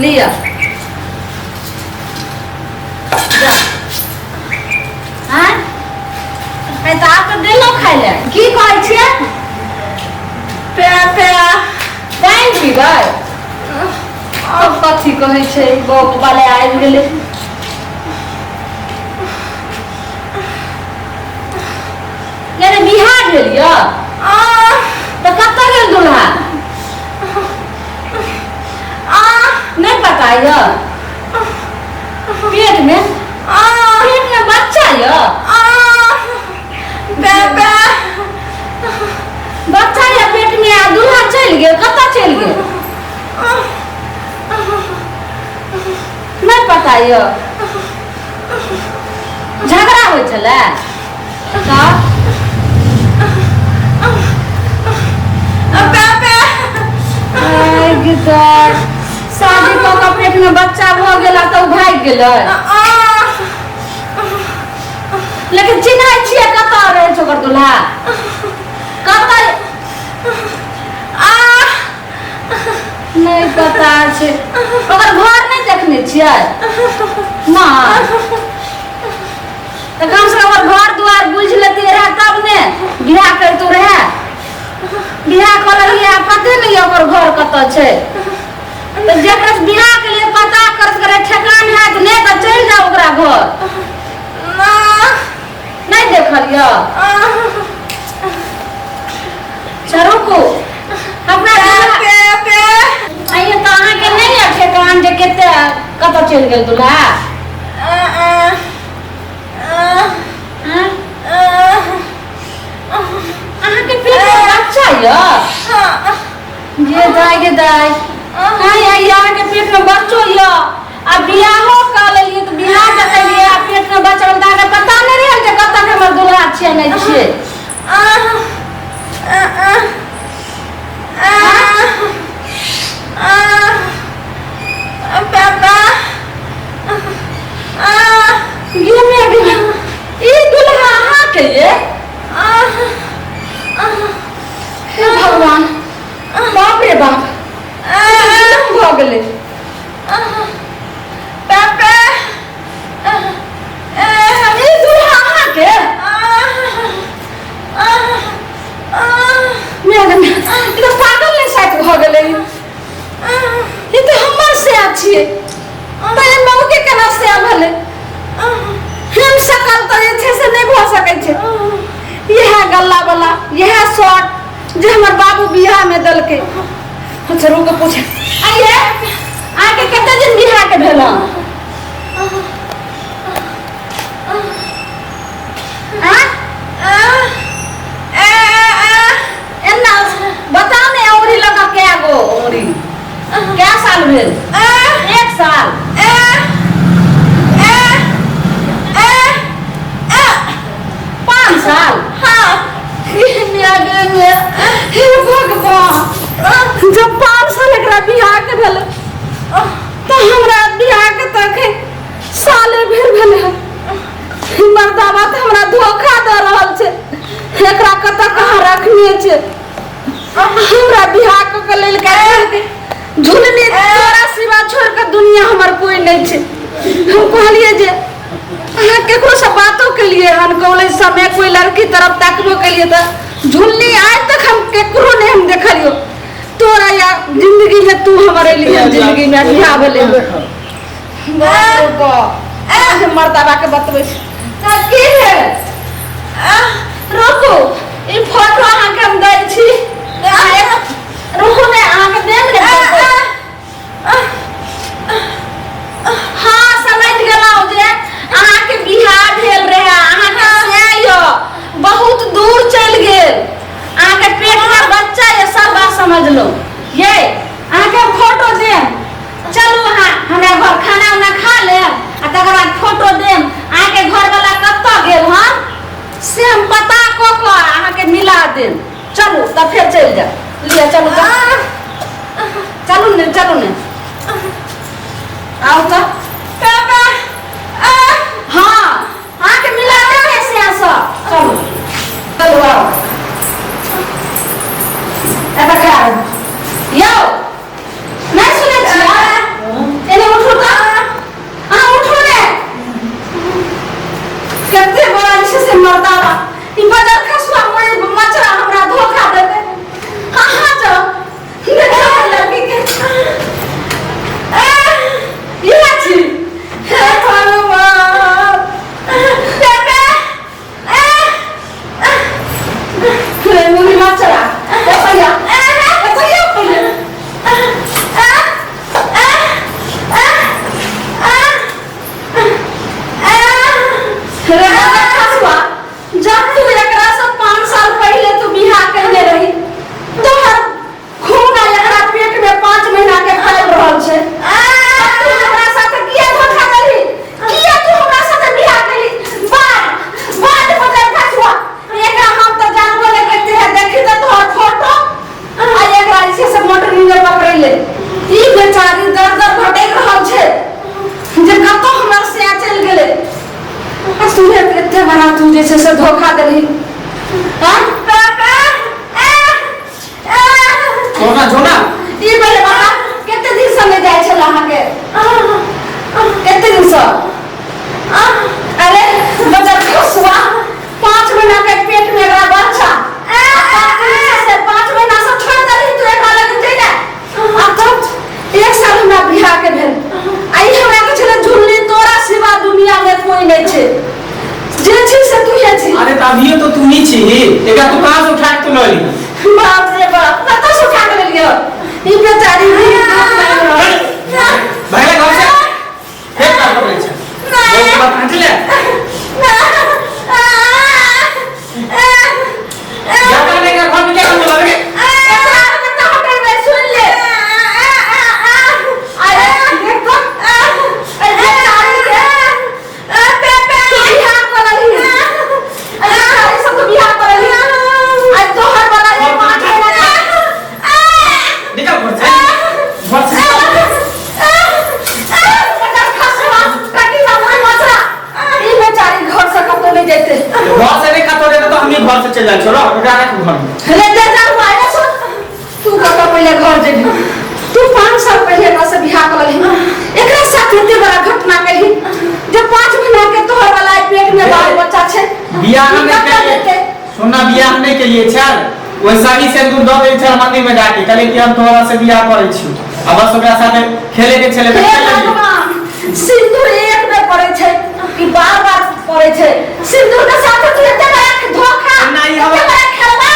लिअ जा। आँय? आइ तऽ आब तऽ देलहुँ खाय लए की कहै छियै पे पे पानि पीबै आब कथी कहै छै बौक वाले आबि गेलै यानी बिहार भेल यऽ तऽ कतऽ गेल दुल्हा नहि पता यऽ पेट में पेट में बच्चा यऽ बच्चा यऽ पेट में आ दुल्हा चलि गेल कतऽ चलि गेल नहि पता यऽ झगड़ा होइ छलै तऽ आइ गे दाइ, शादी कऽ कऽ पेट में बच्चा भऽ गेल आ तऽ ओ भागि गेलै लेकिन चिन्है छियै कतऽ रहै छै ओकर दुल्हा कतऽ नहि पता छै ओकर घर नहि देखने छियै नहि तऽ कम से कम ओकर घर दुआर बुझि लेतियै रहए तब ने बियाह करितो रहए बियाह कऽ लेलियै आ पते नहि यऽ ओकर घर कतऽ छै तऽ जकरा से बियाह के लिए पता कर करे ठेकान हैत नहि तऽ चलि जाउ ओकरा घर नहि देखल यऽ अच्छा रुकू हमरा आइए तऽ अहाँके नहि यऽ ठेकान जे कते कतऽ चलि गेल दुल्हा आँय? अहाँके पेट मे बच्चा यऽ गे दाय गे दाय आइ आइ अहाँके पेट मे बच्चो यऽ आ बियाहो कऽ लेलियै तऽ बियाह कऽ लेलियै आ पेट मे बच्चा तऽ अहाँके पता नहि रहल जे कतऽ के हमर दुल्हा छियै नहि छियै गे मे गे ई दुल्हा अहाँके ये हे भगवान बाप रे बाप ई तऽ जुलुम भऽ गेलै ई दुल्हा अहाँके मे गे मे ई तऽ पागल नहि साइक भऽ गेलै ई तऽ हमर सैह छियै तऽ ई मऊके केना सैह भेलै हम सकल तऽ जे छै से नहि भऽ सकै छै इएह गल्ला वाला इएह शर्ट जे हमर बाबू बियाहमे देलकै अच्छा रुक पूछ आइए अहाँके कते दिन बियाहके भेल हँ आँय? एना बताउ ने औरी लऽ कऽ कए गो औरी कए साल भेल एक साल पाँच साल हे भगवान जब 5 साल एकरा बियाह के भेल तऽ हमरा बियाह के तखन साले भरि भेल हन मर्दाबा तऽ हमरा धोखा दऽ रहल छै एकरा कतऽ कहाँ रखने छै हमरा बियाह कऽ के लेल झुलनी तोरा सिवा छोड़ के दुनिया हमर कोई नहीं छै हम कहलिए जे अहाँ केकरो से बातो केलिए हन कॉलेज समय कोई लड़की तरफ ताकबो केलिए तऽ झुलनी आज तक हम केकरो नहीं हम देखलियो तोरा या जिंदगी में तू हमर एलिए हन जिंदगी में बियाह भेलै बाप रे बाप मर्दाबा के बतबै छी तऽ की भेल रुकू ई फोटो अहाँके हम दै छी रुकू ने अहाँके देब ने हाँ समझ गेलहुँ जे अहाँके बियाह भेल रहै अहाँके सैं यऽ बहुत दूर चलि गेल अहाँके पेटमे बच्चा यऽ सब बात समझलहुँ ये अहाँके हम फोटो देब चलू अहाँ हमरा घर खाना उना खा लेब आ तकर बाद फोटो देब अहाँके घरवला कतऽ गेल हन से हम पता कऽ कऽ अहाँके मिला देब चलू तऽ फेर चलि जाउ लिअ चलू तऽ चलू ने चलू ने आउ तऽ हाँ अहाँके मिला देब से सब चलू चलू आउ एतऽ खड़ा रहू। यौ नहि सुनै छियै कते बड़ा जे छै से मर्दावा ई बजर खसुआ मोर मचरा हमरा धोखा देते। अहाँ जाओ, देखो लड़की के इहे छी। हे भगवान, बेटा, रे मुरी मचरा, ए भैया, ए भैया, पहिले रे बजर खसुआ, जब तू एकरा से 5 साल पहिले तू बियाह केने रही, तोहर खून आ एकरा पेट में 5 महीना के फैल रहल छै। तब तू हमरा साथ किया धोखा देलही? किया तू हमरा साथ बियाह केली? बाज बाज बजर खसुआ, एकरा हम तऽ जानबो नहि करते है। देखी तऽ तोहर फोटो आ एकरा जे छै से मोटर इंजन पकड़ैले, ई बेचारी दर दर भटकि रहल छै जे कतौ हमर से चलि गेलै। आ तू एते बड़ा तू जे छै से धोखा देलही। हाँ जोना जोना, ई पहिले बता, कते दिन से नहि जाइ छल अहाँके? कते दिन से? अरे बजर खसुआ, 5 महीना के पेट में एकरा बच्चा से 5 महीना से छोड़ देलही तू एकरा लग जइने। आ तब 1 साल हमरा बियाह के भेल आ ई हमरा के छलै झुलनी, तोरा सिवा दुनिया में कोई नहि छै, जे छी से तू ही छी। अरे तऽ अभियो तो तू ही छी, एकरा तू कहाँ से उठा के तू लऽ ली? बाप रे बाप, कतऽ से उठा के लेलियो? ई बेचारी भी भागले घर से, फेर कार पकड़ै छै। बहुत बात हट ले जाता नहीं का घर में क्या करने लगे? सुन ले, अरे देख तो, अरे बेचारी के तू बियाह करलही, अरे बेचारी से तू बियाह करलही आ तोहर वाला ये 5 महीना के निकल घर से, घर से ई बेचारी घर से कतौ नहि जेतै। घर से नहीं कतौ जेतै तो हम ही घर से चलि जाइ छोड़ो, एकरा राख घर में। ले दे जा हुआ है, सुन, तू कतौ पहिले घर जेबही? तू 5 साल पहिले एकरा से बियाह कर लेलही, एकरा साथ एते बड़ा घटना कही जे 5 महीना के तोहर वाला ई पेट में बाल बच्चा छै। बियाह ई नहि कतऽ केलिए जेतै? सुनना, बियाह नहि केलिए छल, वैसा ही सिंदूर दऽ देल छल मंदिर में जाके, कहले कि हम तोहरा से बियाह करै छी आ बस ओकरा साथे खेले के छलै तऽ हे खेल लेलियै। भगवान, सिंदूर एक बेर पड़ै छै कि बार बार पड़ै छै? सिंदूर के साथ तू एते बड़ा धोखा, ओना ई एते बड़ा खेलवा।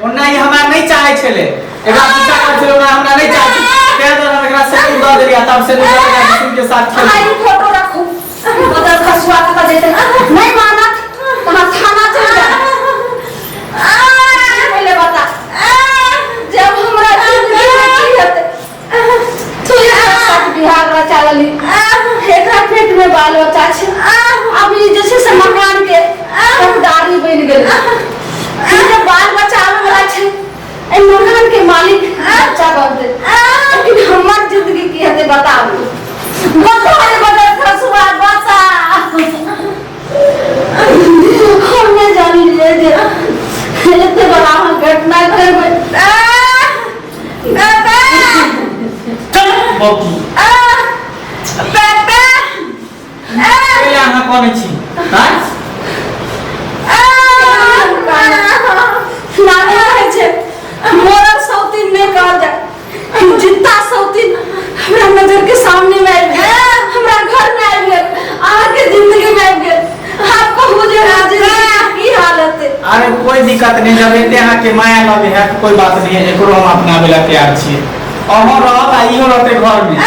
ओना ई हमरा नहि चाहै छलै, एकरा गुस्सा करै छलै, ओना हमरा नहि चाहै छलै, तें दुआरे हम एकरा सिंदूर दऽ देलियै आ तब सिंदूर दऽ के विष्णु के साथ अहाँ खेललियै। ई फोटो रखू, बदल खसुआ कतऽ जेतै? नहि मानत तऽ अहाँ थाना चलि जायब। पहिले बता, जब हमरा जिंदगी में की हेतै? तू एकरा साथ बियाह रचा लेली, एकरा पेट में बाल बच्चा छै, अब ई जे छै से मकान के हकदारी बनि गेलै। ई जे बाल बच्चा आबै वाला छै, एहि मकान के मालिक बच्चा बनतै, लेकिन हमर जिंदगी की हेतै? बताबू, बता रे बदल खसुआ, बता। हम नहि जानलियै जे एते बड़ा अहाँ घटना करबै। चल बौकी, पहिले अहाँ कनै छी? आँय? नानी कहै छै मरल सौतीन नहि कहल जाय, जित्ता सौतीन हमरा नजर के सामने में आबि गेल, हमरा घर में आबि गेल, अहाँके जिंदगी में आबि गेल। आब कहू जे हमर जिंदगी के की हालत है? अरे कोई दिक्कत नहीं, जब एते अहाँके माया लगे है तऽ कोई बात नहीं है, एकरो हम अपनाबै ला तैयार छियै। अहों रहत आ इहो रहतै घर में,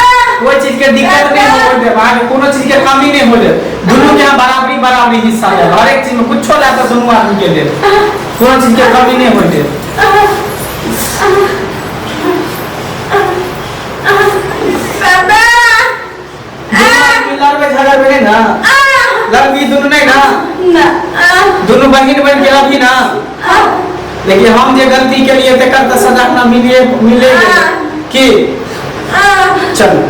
कोई चीज के दिक्कत नहीं होय देब अहाँके, कोनो चीज के कमी नहीं होय देब। दुनू के हम बराबरी बराबरी हिस्सा देब हरेक चीज में, कुछो ला कऽ दुनू आदमी के देब, कोनो चीज के कमी नहीं होय देब। दुनू आदमी लड़बै झगड़बै नहीं ना? लड़बी दुनू नहीं ना? ना। दुनू बहिन बन के रहबी ना? लेकिन हम जे गलती के लिए तकर तऽ सजा हमरा मिले मिले गेलै की? चलू।